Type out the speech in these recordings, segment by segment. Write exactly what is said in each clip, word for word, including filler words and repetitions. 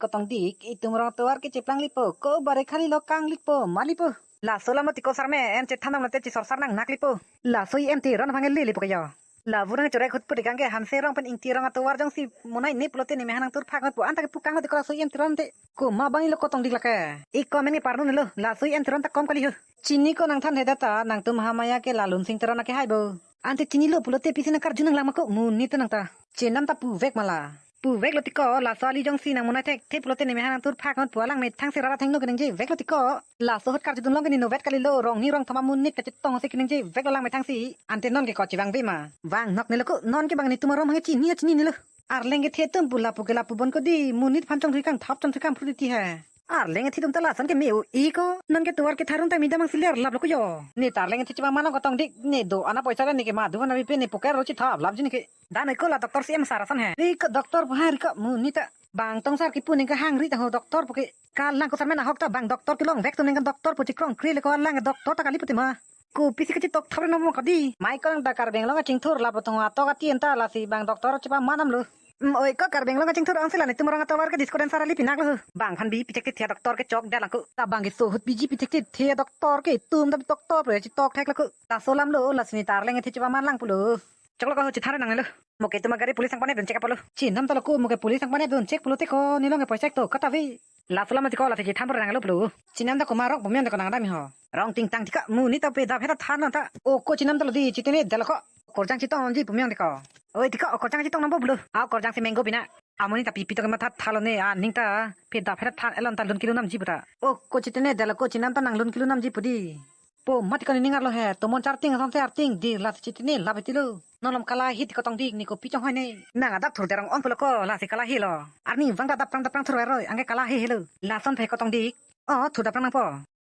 Kotongdik, itum rong tovar kecheplang lipo, ko bare khali lo kang lipo, ma lipo. Laso alam lo tiko sarme, en chethan nang lote chisor sar nang nak lipo. Laso E M Teron aphan le lipo kayo. Lavu nang chorek hut pudi kangke Hanse Rong pen Ingti Rong atovar jongsi monai ne pulote ne mehanang turphak ngot pu anta ke pukang lo tiko laso E M Teron te. Ko ma bang lo kotongdik lake. I comment ke parnu ne lo, laso E M Teron ta kom kali ho. Chini ko nang than heda ta, nangtum hamaya ke Lalun Sing Teron ake hai bo. Ante chini lo pulote pisi nang karju nang lama ko, monit nang ta. Chenam ta puvek mala. Puvek lo tiko, laso ali jongsi nang monai thekthe pulote ne mehanang turphak ngot pu alang methang si rara thengno keningje vek lo tiko. Laso ahut karjudun long ke ne novet kali lo, rong ni rong thom amonit kachetong si keningje vek lo alang methang si. Ante non ke ko chevang ve ma. Vang nok ne lo ko, non ke bang netum arom hang chini chini ne lo. Arleng kethe atum pu lapu ke lapu bon ko di, monit aphan chongthui kangthap chongthui kangphru titi he. Arleng kethe atum ta lason ke me-o-i ko, non ke tovar ketharun ta midam angsi ler lap lo ko yo. Ne ta arleng kethe chepaman kotongdik, ne do-an apoisa le ne ke madu aphan avi pe ne poker ro chethap lap ji ne ke. Dan oi ko la doctor si em sar ason he. Ri ko doctor pu ha ri ko monit ta. Bang tong sar kipu ningke hangri ta ho doctor pu ke. Kalang ko sarme nahok ta bang doctor kelong vek atum ningke doctor pu chekrong kre le ko alang doctor ta kali pu tema. Ko pisi kachetok thap re nang mo kadi. Mai ko nang ta Karbi Anglong achingthur lapu tong atok ati anta lasi bang doctor chepaman nam lo. Mm, oi ko Karbi Anglong achingthur angsi la netum rong atovar ke disco dancer ali pinak lo. Bang aphan bi pichek tithe doctor ke chok da lang ko. Ta bang ke so ahut biji pichek tithe doctor ke tum ta doctor pu chetok thek lo ko. Laso alam lo lasi ne ta arleng kethe chepaman lang pulo. Choklo ko ho chethar nang lo. Mo ke tuma gari police nangpane dun check apolo. Chenam ta lo ko mo ke police nangpane dun check pulote ko ne long ke poisa to kata ve. Laso alam tiko lasi chethan pura nang lo pulo. Chenam ta ko ma rong pumyan ta ko nang dam ho. Rong ting tang tiko monit ta pedap heta than ta. O ko chenam ta lo di chitene dalo ko. Okorjang chetong ji pumyan tiko. Oi tiko okorjang chetong nang bo pulo. A okorjang si mango pina. Amonit ta pipi to ke matha thalo ne aning ta pedap heta than elon ta lun kilu nam ji puta. O ko chitene dalo ko chenam ta nang lun kilu nam ji pu di. Po mati kani ningar lo he, tomon charting asonte arting, di la chitini la beti lo. Nolom kala hi ti kotongdik ne kopi chonghoi ne. Nang adap thur derong ong pulo ko, lasi kala hi lo. Arni vang adap prang dap prang thur roi, angke kala hi helo. Lason phe kotongdik. O, thur dap prang nangpo.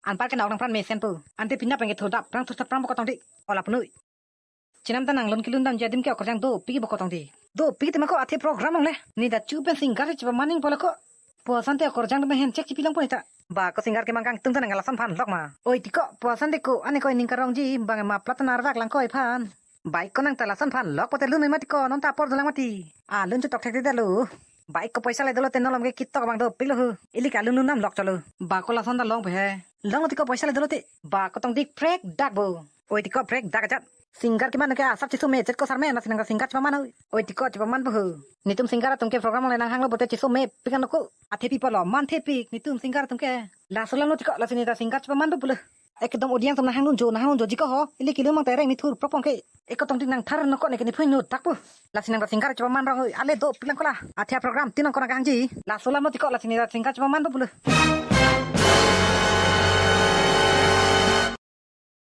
Anpar ke nang nangpran mesen po. Ante pina pengke thur dap prang thur dap prang po kotongdik. Ola punui. Chenam ta nang lun kilu dam ji adim ke okorjang dopik bo kotongdik. Dopik tema ko athe program ong le. Ne ta chu pen singer chepaman ning pulo ko. Pu asonte okorjang dam hen check chepi longpo ne ta. Ba ko singer kemang kangtung ta nang lason aphan lok ma. Oi tiko, pu asonte ko, ane ko ning karong ji, bang ma plat na rak lang ko iphan. Bai ko nang ta lason aphan lok pote lun ma tiko, non ta apor dolang mati. A lun chetok thek de lo. Bai ko poisa le dolo te nolom ke kitok bang dopik lo hu. Ili ke lun lun nam lok cholo. Ba ko lason ta long pe he. Long tiko poisa le dolo te. Ba kotongdik prek dak bo. Oi tiko prek dak ajat. Singer keman ke asap cheso me chet ko sarme na sinang singer chepaman oi. Oi tiko chepaman bo hu. Netum singer atum ke program le nanghang lo pote cheso mepik ano ko. Athe pi polo man the pik netum singer atum ke. Laso alam lo tiko lasi ne ta singer chepaman bo pulo. Ekdom audience atum nanghang lun jo nanghang lun jo ji ko ho. Ili kilu mang tereng ni thur propong ke. Eko tongdik nang thar no ko ne ke ni phun no tak po. Lasi nang ta singer chepaman rong oi. Ale dopik lang ko la. Athe program tin nang ko nang hang ji. Laso alam lo tiko lasi ne ta singer chepaman bo pulo.